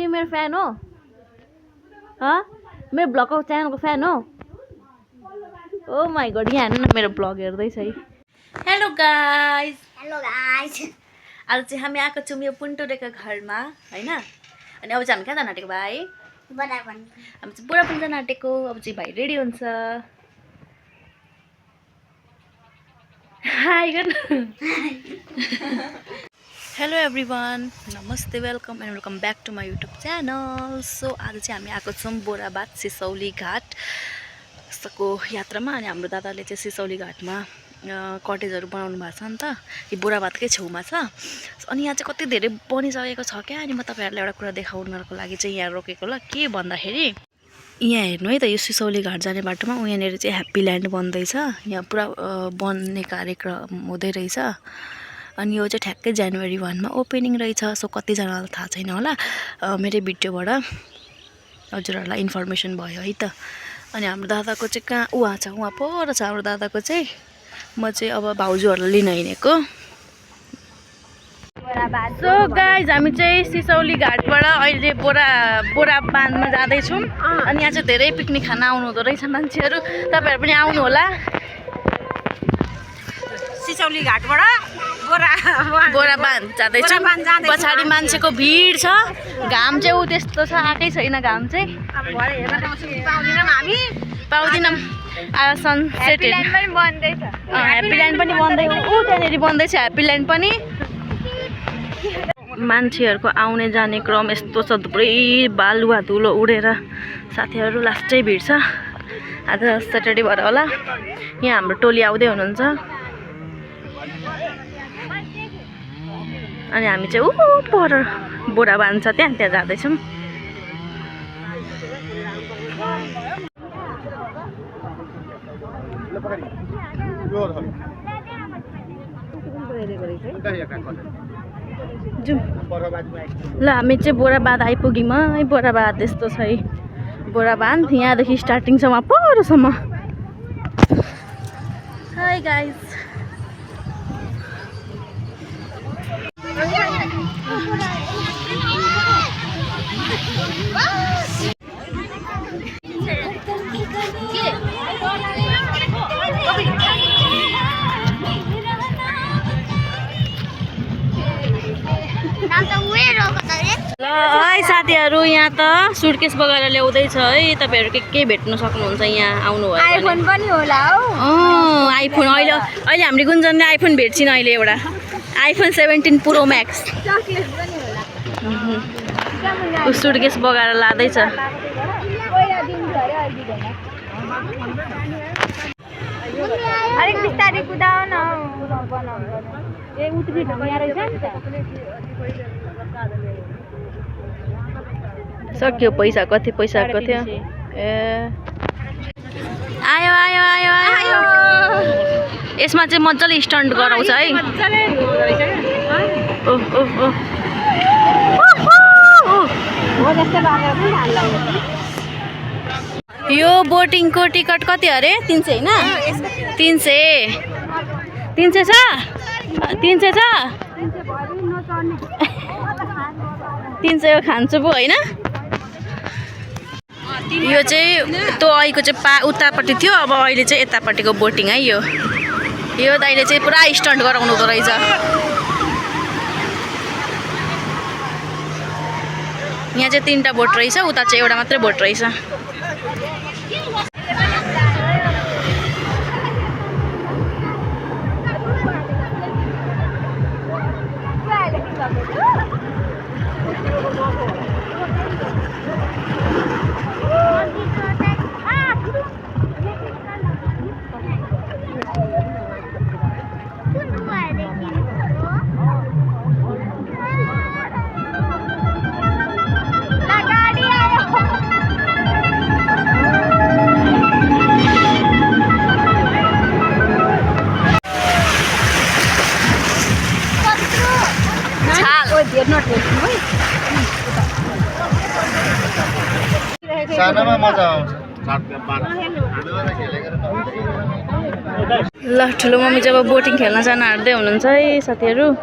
मेरो फ्यान हो मेरो ब्लग च्यानलको फ्यान हो ओ माई गॉड यहाँ हेर्नु न मेरो ब्लग हेर्दैछ है हेलो गाइस आज चाहिँ हामी आएको छौँ यो पुन्टुरेको घरमा हैन अनि अब चाहिँ हामी कहाँ जान आँटेको भाइ बराबर हामी चाहिँ बुढापन जान आँटेको अब चाहिँ भाइ रेडी हुन्छ हाई गर्नु हेलो एभ्रिवान नमस्ते welcome and welcome back to my YouTube channel so आज चाहिँ हामी आएको छौँ बोराबाद सिसौली घाटको यात्रामा अनि हाम्रो दादाले चाहिँ सिसौली घाटमा कटेजहरू बनाउनु भएको छ नि त यो बोराबादकै छेउमा छ अनि यहाँ चाहिँ कति धेरै बनिसकेको छ क्या अनि म तपाईँहरूलाई एउटा कुरा देखाउनको लागि चाहिँ यहाँ रोकेको ल के भन्दाखेरि यहाँ हेर्नु है त यो सिसौली घाट जाने बाटोमा यहाँनिर चाहिँ ह्याप्पी ल्यान्ड बन्दैछ यहाँ पुरा बन्ने कार्यक्रम हुँदै रहेछ अनि यो चाहिँ ठ्याक्कै जनवरी 1 मा ओपनिङ रहेछ सो कतिजनालाई थाहा छैन होला मेरै भिडियोबाट हजुरहरूलाई इन्फर्मेसन भयो है त अनि हाम्रो दादाको चाहिँ कहाँ उहाँ छ उहाँ पर छ हाम्रो दादाको चाहिँ म चाहिँ अब भाउजूहरूलाई लिन हिँडेको सो गाइज हामी चाहिँ सिसौली घाटबाट अहिले बोरा बाँधमा जाँदैछौँ अनि यहाँ चाहिँ धेरै पिकनिक खान आउनु हुँदो रहेछ मान्छेहरू तपाईँहरू पनि आउनु होला सिसौली घाटबाट बोरा बाँध जाँदैछौँ पछाडि मान्छेको भिड छ घाम चाहिँ ऊ त्यस्तो छ आएकै छैन घाम चाहिँ पाउँदिनौँ सनसेट ह्याप्पी ल्यान्ड पनि बन्दै ऊ त्यहाँनिर बन्दैछ ह्याप्पी ल्यान्ड पनि मान्छेहरूको आउने जाने क्रम यस्तो छ थुप्रै बालुवा धुलो उडेर साथीहरू लास्टै भिड छ आज स्याटरडे भएर होला यहाँ हाम्रो टोली आउँदै हुनुहुन्छ अनि हामी चाहिँ ऊ पर बोरा बाँध्छ त्यहाँ जाँदैछौँ ल हामी चाहिँ बोराबाद आइपुग्यौँ है बोराबाद यस्तो छ है बोराबाद यहाँदेखि स्टार्टिङ छ वहाँ परसम्म हाई गाइज ल है साथीहरू यहाँ त सुटकेस बगाएर ल्याउँदैछ है तपाईँहरू के भेट्न सक्नुहुन्छ यहाँ आउनुभयो आइफोन पनि होला हौ आइफोन अहिले हाम्रो गुन्जनले आइफोन भेट्छिन अहिले एउटा आइफोन 17 प्रो म्याक्स सुटकेस बगाएर लाँदैछ अलिक बिस्तारै कुदाउ न सक्यो पैसा कति पैसा कति ए आयो आयो आयो आयो यसमा चाहिँ मजाले स्टन्ट गराउँछ है यो बोटिङको टिकट कति अरे 300 होइन 300 छ 300 छ 300 खान्छु पो होइन यो चाहिँ त्यो अहिलेको चाहिँ उतापट्टि थियो अब अहिले चाहिँ यतापट्टिको बोटिङ है यो दाइले चाहिँ पुरा स्टन्ट गराउनु हुँदो रहेछ यहाँ चाहिँ 3टा बोट रहेछ उता चाहिँ एउटा मात्रै बोट रहेछ सानामा मजा आउँछ ल ठुलो मम्मी जब बोटिङ खेल्न जान आँट्दै हुनुहुन्छ है साथीहरू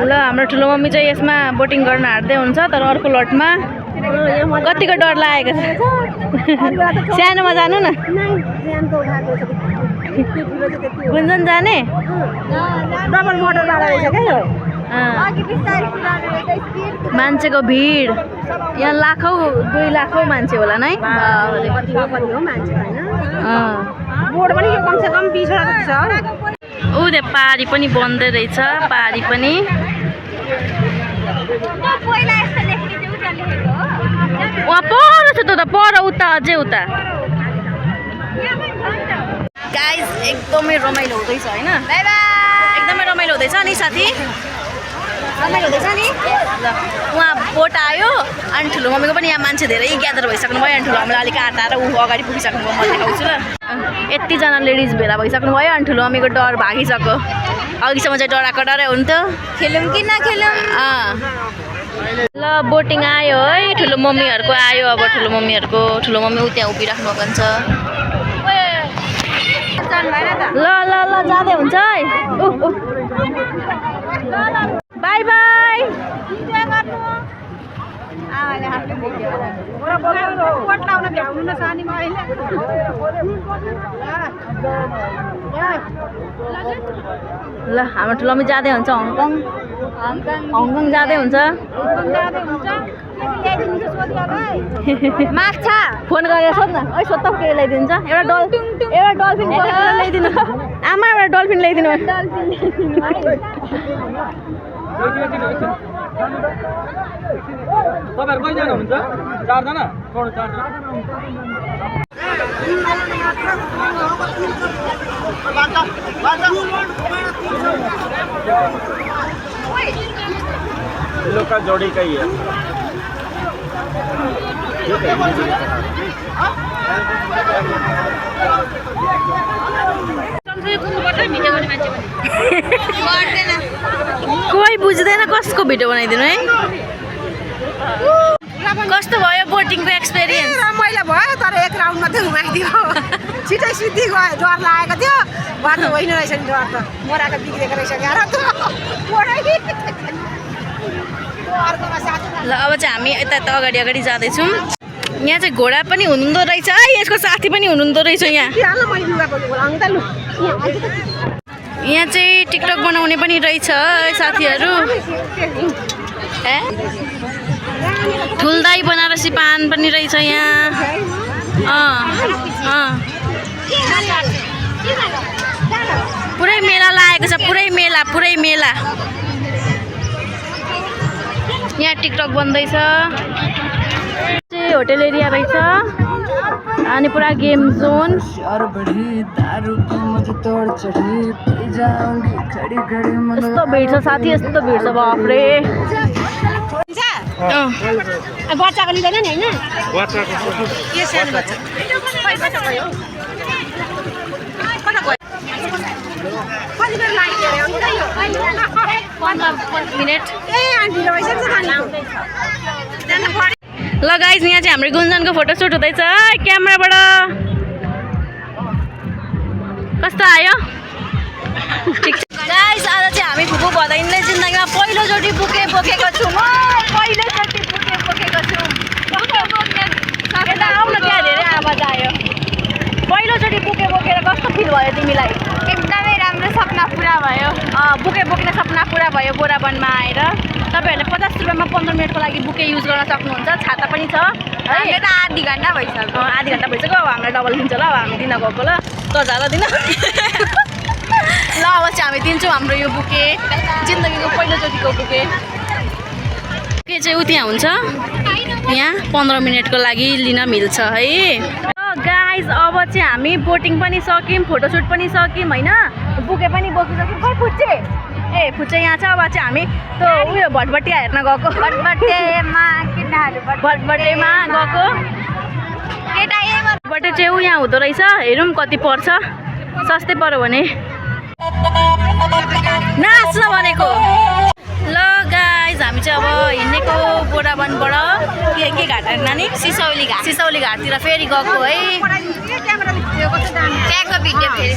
ल हाम्रो ठुलो मम्मी चाहिँ यसमा बोटिङ गर्न हार्दै हुन्छ तर अर्को लटमा कतिको डर लागेको छ सानोमा जानु न गुन्जन जाने डबल मोटर वाला रहेछ क्या यो मान्छेको भिड यहाँ लाखौँ 2 लाखौँ मान्छे होला नै कति हो मान्छे हैन बोर्ड पनि यो कम से कम 20 वटा जति छ ऊ त्यहाँ पारी पनि बन्दै रहेछ पारी पनि वहाँ पर छ त पर उता अझै उता गाइस एकदमै रमाइलो हुँदैछ हैन एकदमै रमाइलो हुँदैछ नि साथी रमाइलो हुँदैछ नि ल उहाँ बोट आयो अनि ठुलो मम्मीको पनि यहाँ मान्छे धेरै ग्यादर भइसक्नु भयो अनि ठुलो मम्मीले अलिक आँटाएर ऊ अगाडि पुगिसक्नु भयो म देखाउँछु ल यतिजना लेडिज भेला भइसक्नु भयो अनि ठुलो मम्मीको डर भागिसक्यो अघिसम्म चाहिँ डराएको डरै हुन्थ्यो खेलौँ कि नखेलौँ ल बोटिङ आयो है ठुलो मम्मीहरूको आयो अब ठुलो मम्मीहरूको ठुलो मम्मी ऊ त्यहाँ उभिराख्नु भएको हुन्छ ल ल ल जाँदै हुन्छ है बाई बाई ल हाम्रो ठुलो मम्मी जाँदै हुन्छ हङकङ जाँदै हुन्छ माछा फोन गरेर सोध न है सोध्दा के ल्याइदिन्छ एउटा डल्फिन ल्याइदिनु आमा एउटा डल्फिन ल्याइदिनु तपाईहरु कति जना हुनुहुन्छ 4 जना लोग का जोड़ी का ही है कोही बुझ्दैन कसको भिडियो बनाइदिनु है कस्तो भयो बोटिङको एक्सपिरियन्स रमाइलो भयो तर एक राउन्ड मात्रै घुमाइदियो छिटै सिद्धि गयो डर लागेको थियो बाटो होइन रहेछ नि डर त मोराको बिग्रेको रहेछ क्या ल अब चाहिँ हामी यता अगाडि अगाडि जाँदैछौँ यहाँ चाहिँ घोडा पनि हुनुहुँदो रहेछ है यसको साथी पनि हुनुहुँदो रहेछ यहाँ यहाँ चाहिँ टिकटक बनाउने पनि रहेछ साथीहरू ठुल्दाई बनारसी पान पनि रहेछ यहाँ पुरै मेला लागेको छ पुरै मेला यहाँ टिकटक बन्दैछ होटल एरिया रहेछ अनि पुरा गेम जोन यस्तो भिड छ साथी यस्तो भिड छ बाफ्रे बच्चाको लिँदैन नि होइन के सानो बच्चा ल गाइस यहाँ चाहिँ हाम्रो गुन्जनको फोटोसुट हुँदैछ है क्यामेराबाट कस्तो आयो ठिक छ गाइस आज चाहिँ हामी फुपू भदैनले जिन्दगीमा पहिलोचोटि बुके बोकेको छौँ पहिलोचोटि बुके बोकेको छौँ यता आउन त्यहाँ धेरै आवाज आयो पहिलोचोटि बुके बोकेर कस्तो फिल भयो तिमीलाई एकदमै राम्रो सपना पुरा भयो बुके बोक्ने सपना पुरा भयो बोराबनमा आएर तपाईँहरूले 50 रुपियाँमा 15 मिनटको लागि बुके युज गर्न सक्नुहुन्छ छाता पनि छ है त आधी घन्टा भइसक्यो आधी घन्टा भइसक्यो अब हामीलाई डबल दिन्छ ल अब हामी दिन गएको ल त झाला दिन ल अब चाहिँ हामी दिन्छौँ हाम्रो यो बुके जिन्दगीको पहिलोचोटिको बुके के चाहिँ उ त्यहाँ हुन्छ यहाँ 15 मिनटको लागि लिन मिल्छ है गाइज अब चाहिँ हामी बोटिङ पनि सक्यौँ फोटोसुट पनि सक्यौँ होइन बुके पनि बोकिसक्यौँ खै फुच्चे ए फुच्चे यहाँ छ अब चाहिँ हामी त्यो उयो भटभटिया हेर्न गएको भटभटेमा केटाहरू भटभटेमा गएको भटभटे चाहिँ ऊ यहाँ हुँदो रहेछ हेरौँ कति पर्छ सस्तै पऱ्यो भने नाच्न भनेको ल गाइज हामी चाहिँ अब हिँडेको बोराबनबाट के घाट नानी सिसौली घाटतिर फेरि गएको है त्यहाँको भिडियो फेरि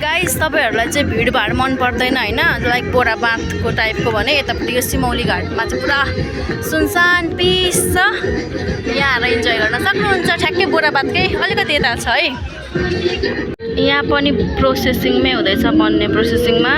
गाइस तपाईँहरूलाई चाहिँ भिडभाड मन पर्दैन होइन लाइक बोरा बाँधको टाइपको भने यतापट्टि यो सिमौली घाटमा चाहिँ पुरा सुनसान पिस छ यहाँ आएर इन्जोय गर्न सक्नुहुन्छ ठ्याक्कै बोरा बाँधकै अलिकति यता छ है यहाँ पनि प्रोसेसिङमै हुँदैछ बन्ने प्रोसेसिङमा